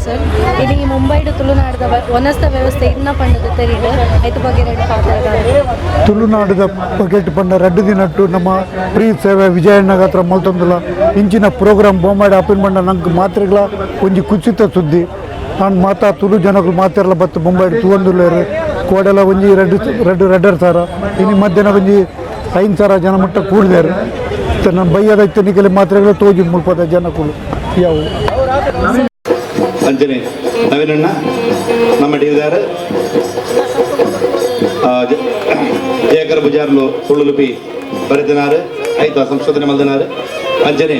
Sir. ಇಡೀ ಮುಂಬೈಡ್ ತುಳುನಾಡದ ವನಸ್ತ ವ್ಯವಸ್ಥೆ ಇನ್ನ ಪಂಡದ ತೆರೀಡು ಐತ ಬಗ್ಗೆ ಎರಡು ಪಾತ್ರ. ತುಳುನಾಡದ ಬಕೆಟ್ ಪಂಡ ರಡ್ಡು ದಿನಟ್ಟು ನಮ್ಮ ಪ್ರೀ ಸೇವೆ ವಿಜಯಣ್ಣಗ ಹತ್ರ ಮಲ್ತೊಂದುಲ್ಲ. ಇಂಚಿನ ಪ್ರೋಗ್ರಾಮ್ ಬೊಂಬಾಯ್ಡ್ ಆಪಿನ ಬಂಡ ನಂಗೆ ಮಾತ್ರೆಗಳ ಒಂಜಿ ಕುಚಿತ ಸುದ್ದಿ. ನಾನು ಮಾತಾ ತುಳು ಜನಗಳು ಮಾತೆರ್ಲ ಬತ್ತು ಬೊಂಬಾಯ್ಡ್ ತೂವೊಂದುಲ್ಲೆರ್. ಕೋಡೆಲ ಒಂಜಿ ರಡ್ಡು ರಡ್ಡು ರಡ್ಡರ್ ಸಾರ, ಇನಿ ಮಧ್ಯಾಹ್ನ ಒಂಜಿ 5,000 ಜನ ಮುಟ್ಟ ಕೂಡಿದಾರೆ. ನನ್ನ ಬಯ್ಯದ ಇತ್ತು ನಿಕಲೆ ಮಾತ್ರೆಗಳು ತೋಜಿ ಮುಲ್ಪದ ಜನಕುಲು ಯಾವು. ಅಂಜನೆ ನವೀನಣ್ಣ ನಮ್ಮ ಡಿದಾರ್ ಜಯಕರ್ ಬುಜಾರ್ಲು ತುಳುಲುಪಿ ಬರೆದಿನಾರು, ಆಯ್ತು, ಸಂಶೋಧನೆ ಮಲ್ದಿನಾರು ಅಂಜನೆ.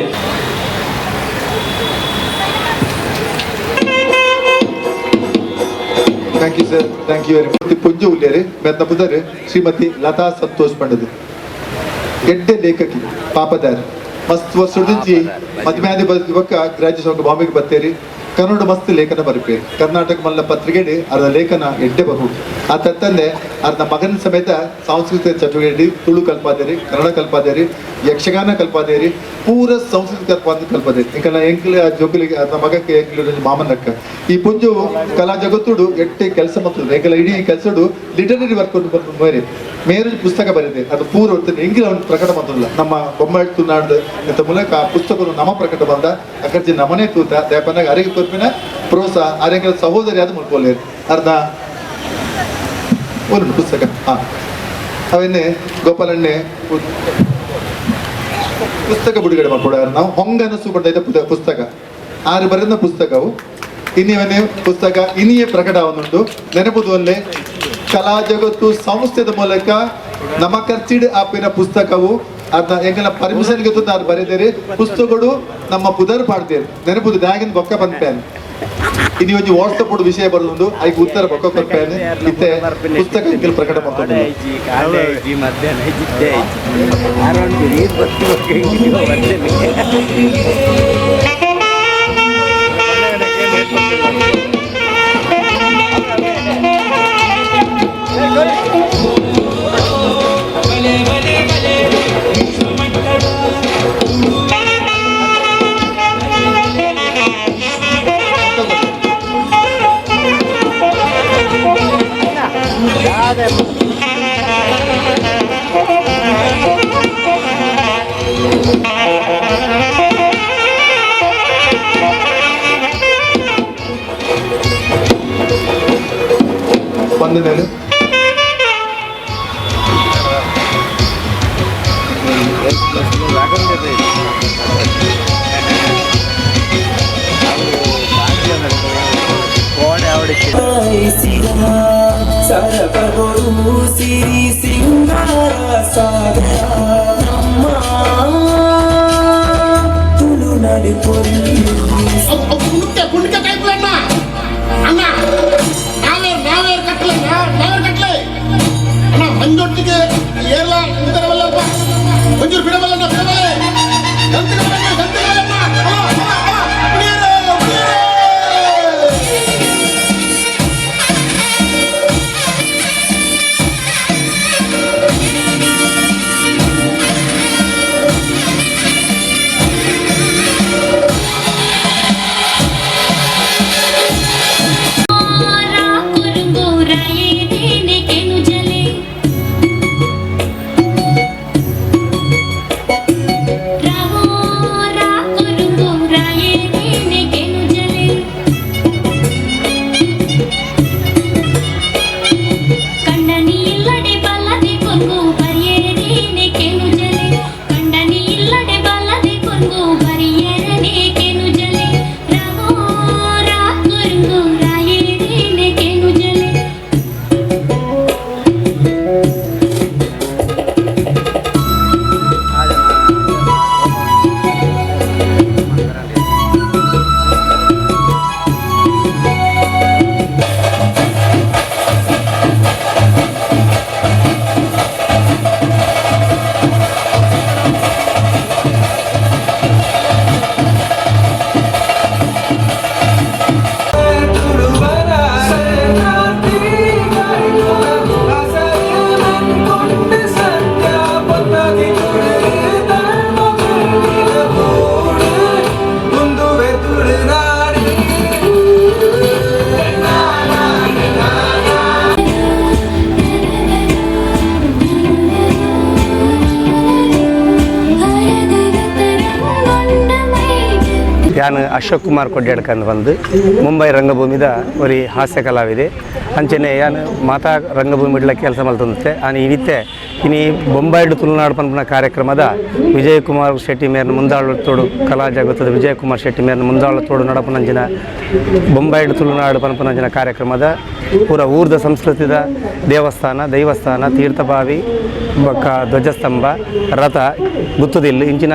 Thank you sir, thank you very much. ಪೊಂಜು ಉಲ್ಲೇರಿ ಮೆತ್ತ ಪುದರ್ ಶ್ರೀಮತಿ ಲತಾ ಸಂತೋಷ್ ಪಂಡದು. ಎಡ್ಡೆ ಲೇಖಕಿ, ಪಾಪದಾರ್. ಮಸ್ತ್ ವರ್ಷದಿಂಚಿ ಮದ್ಮ್ಯಾದಿ ಬೊಕ್ಕ ಗ್ರಾಜುಯೇಷನ್ ಬಾಂಬೆಗೆ ಬತ್ತೇರಿ. ಕನ್ನಡ ಮಸ್ತ್ ಲೇಖನ ಬರಪೇರಿ. ಕರ್ನಾಟಕ ಮಲ್ಲ ಪತ್ರಿಕೆಡೆ ಅರ್ಧ ಲೇಖನ ಎಡ್ಡೆ ಬಹುದು. ಆ ತತ್ತಂದೆ ಅರ್ಧ ಮಗನ ಸಮೇತ ಸಾಂಸ್ಕೃತಿಕ ಚಟುವಟಿಕೆ, ತುಳು ಕಲ್ಪಾದೇರಿ, ಕನ್ನಡ ಕಲ್ಪಾದೇರಿ, ಯಕ್ಷಗಾನ ಕಲ್ಪಾದೇರಿ, ಪೂರ ಸಂಸ್ಕೃತಿ ಕಲ್ಪಾದೇರಿ. ಇಂಕಲ್ಲ ಎಂಕ್ಲೆ ಆ ಜೋಕುಲಿಗೆ ಅರ್ಧ ಮಗಕ್ಕೆ ಎಂಕ್ಲೆ ಮಾಮನಕ್ಕ. ಈ ಪುಂಜು ಕಲಾ ಜಗತ್ತುಡು ಎಟ್ಟೆ ಕೆಲಸ ಮತ್ತು ಎಂಕಲ ಇಡೀ ಕೆಲಸಡು ಲಿಟರರಿ ವರ್ಕ್ ಮೇರೆ ಮೇರೆ ಪುಸ್ತಕ ಬರೆದೆ. ಅದು ಪೂರ ಎಂಗಿಲ ಒಂದು ಪ್ರಕಟ ಬಂದಿಲ್ಲ. ನಮ್ಮ ಬೊಮ್ಮಾಯಿ ತುನಾಡ್ದು ಅಂತ ಮೂಲಕ ಆ ಪುಸ್ತಕನು ನಮ್ಮ ಪ್ರಕಟ ಬಂದ ಅಕರ್ಜಿ ನಮನೆ ತೂತ ದೇಪನಾಗ ಅರಿಗೆ ಕೊರ್ಪಿನ ಪ್ರೋತ್ಸಾಹ. ಅರೆಂಗಲ ಸಹೋದರಿ ಅದು ಮುಲ್ಕೋಲೇರು ಅರ್ಧ ಒಂದು ಪುಸ್ತಕ. ಹಾ, ಅವನ್ನೇ ಗೋಪಾಲಣ್ಣೆ ಪುಸ್ತಕ ಬಿಡುಗಡೆ ಮಾಡ್ಕೊಡಾರ. ನಾವು ಹೊಂಗನಸು ಬಂದೈತೆ ಪುಸ್ತಕ, ಆರು ಬರೆದ ಪುಸ್ತಕವು. ಇನ್ನಿವನೇ ಪುಸ್ತಕ ಇನಿಯೇ ಪ್ರಕಟ ಅವನುಂಟು. ನೆನಪುದು ಅಲ್ಲೇ ಕಲಾ ಜಗತ್ತು ಸಂಸ್ಥೆದ ಮೂಲಕ ನಮ್ಮ ಖರ್ಚಿಡ್ ಆಪಿನ ಪುಸ್ತಕವು. ಅರ್ಧ ಎಂಗಲ ಪರ್ಮಿಷನ್ ಗೆ ನಾನು ಬರೆದೇರಿ. ಪುಸ್ತಕಗಳು ನಮ್ಮ ಪುದರ್ ಪಾಡ್ತೇವೆ. ನೆನಪುದು ದಾಗಿನ ಬೊಕ್ಕ ಬಂದ್ಪೇನೆ. ಇನಿ ಒಂಜಿ ವಾಟ್ಸಪ್ ವಿಷಯ ಬರೋದು, ಐಕ್ ಉತ್ತರ ಬೊಕ್ಕ ಕೊರ್ಪೇನೆ. ಇತ್ತೆ ಪುಸ್ತಕ ಎಂಕಲ್ ಪ್ರಕಟ ಮಾಡ್ತಾರೆ. ಐಜಿ ಕಾಲೆ ಐಜಿ ಮಧ್ಯಾಹ್ನ ಐಜಿ ಐಜಿ ಅರೌಂಡ್ ನೀರು ಬತ್ತಿ. ವಂದನೆಗಳು. ಸರಪಗೊಡು ಸಿರಿ ಸಿಂಗಾರ ಸಾಗರ ನಮ್ಮ ತುಳುನಾಡು ಪೊರ್ಲು. ಕುಂಡಿಕೆ ಕಾಯ್ಪುಲಣ್ಣ. ಅಣ್ಣ, ನಾವೇರ್ ನಾವೇರ್ ಕಟ್ಟಲಣ್ಣ, ನಾವೇರ್ ಕಟ್ಲೆ ಅಣ್ಣ. ಮಂಜೊಟ್ಟಿಗೆ ಏರ್ಲ ಇಂತರವಲ್ಲಪ್ಪ. ಒಂಚೂರು ಬಿಡಬಲ್ಲಣ್ಣ, ಬಿಡಬಲ್ಲೆ. ಗಂತಿಗೆ ಗಂತಿಗೆ. ಅಣ್ಣ. ಅಶೋಕ್ ಕುಮಾರ್ ಕೊಡ್ಯಾಡ್ಕಂದ್ ಬಂದು ಮುಂಬೈ ರಂಗಭೂಮಿದ ಒರಿ ಹಾಸ್ಯ ಕಲಾವಿದೆ. ಅಂಚನೆ ಯಾನ್ ಮಾತಾ ರಂಗಭೂಮಿ ಇಡ್ಲ ಕೆಲಸ ಮಲ್ತೊಂದಿತ್ತೆ. ಆನ್ ಇನಿತ್ತೆ ಇನಿ ಬೊಂಬಾಯಿಡ್ ತುಳುನಾಡು ಪನ್ಪುನ ಕಾರ್ಯಕ್ರಮದ ವಿಜಯ್ ಕುಮಾರ್ ಶೆಟ್ಟಿ ಮೇರ್ನ ಮುಂದಾಳತೋಡು, ಕಲಾ ಜಗತ್ತದ ವಿಜಯ್ ಕುಮಾರ್ ಶೆಟ್ಟಿ ಮೇರ್ನ ಮುಂದಾಳತೋಡು ನಡಪುನಂಚಿನ ಬೊಂಬಾಯಿಡ್ ತುಳುನಾಡು ಪನ್ಪುನಂಚಿನ ಕಾರ್ಯಕ್ರಮದ ಪೂರ ಊರ್ದ ಸಂಸ್ಕೃತಿದ ದೇವಸ್ಥಾನ, ದೈವಸ್ಥಾನ, ತೀರ್ಥಬಾವಿ ಬೊಕ್ಕ ಧ್ವಜಸ್ತಂಭ, ರಥ, ಗುತ್ತುದಿಲ್ಲು ಇಂಚಿನ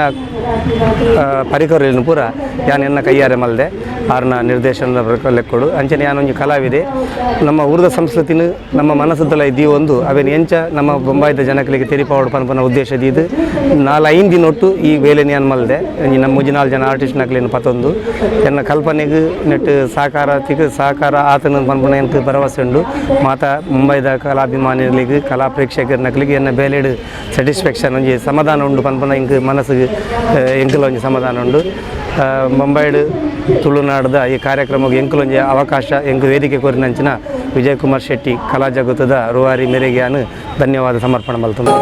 ಪರಿಕರలను ಪೂರ ಯಾನ್ ಎನ್ನ ಕೈಯಾರೆ ಮಲ್ದೆ ಆರ್ನ ನಿರ್ದೇಶನದ ಲೆಕ್ಕೊಡು. ಅಂಚನೆ ಯಾನೊಂಜಿ ಕಲಾವಿದೆ. ನಮ್ಮ ಊರದ ಸಂಸ್ಕೃತಿನ ನಮ್ಮ ಮನಸ್ಸುದಲ ಒಂದು ಅವೇನು ಎಂಚ ನಮ್ಮ ಬೊಂಬಾಯಿದ ಜನಗಳಿಗೆ ತೆರಿಪಾವಡು ಪನ್ಪನ ಉದ್ದೇಶ ದೀದು ನಾಲ್ ಐದು ದಿನೊಟ್ಟು ಈ ವೇಲೆನ್ ಯಾನ್ ಮಲ್ದೆ. ಒಂಜಿ ನಮ್ಮ ಮೂಜಿ ನಾಲ್ ಜನ ಆರ್ಟಿಸ್ಟ್ ನಕ್ಲೆನ್ ಪತೊಂದು ಎನ್ನ ಕಲ್ಪನೆಗ್ ನೆಟ್ ಸಹಕಾರ ತಿಕ್ ಸಹಕಾರ ಆತನ ಪನ್ಪುನ ಎಂಕ್ ಭರವಸೆ ಉಂಡು. ಮಾತಾ ಮುಂಬೈದ ಕಲಾಭಿಮಾನಿಗಳಿಗೆ, ಕಲಾ ಪ್ರೇಕ್ಷಕರ್ನಕ್ಲೆಗ್ ಎನ್ನ ಬೇಲೆಡ್ ಸ್ಯಾಟಿಸ್ಫ್ಯಾಕ್ಷನ್, ಒಂಜಿ ಸಮಾಧಾನ ಉಂಡು ಪನ್ಪುನ ಎಂಕ್ ಮನಸ್ಸಿಗೆ ಎಂಕಲ ಒಂಜಿ ಸಮಾಧಾನ ಉಂಡು. ಮುಂಬೈಡ್ ತುಳುನಾಡ್ದ ಈ ಕಾರ್ಯಕ್ರಮಕ್ಕೆ ಎಂಕುಲೊಂಜಿ ಅವಕಾಶ, ಎಂಕು ವೇದಿಕೆ ಕೊರಿನಂಚಿನ ವಿಜಯ್ ಕುಮಾರ್ ಶೆಟ್ಟಿ ಕಲಾ ಜಗತ್ತದ ರೂವಾರಿ ಮೇರೆಗೆ ಧನ್ಯವಾದ ಸಮರ್ಪಣೆ ಮಲ್ತೊಂದು.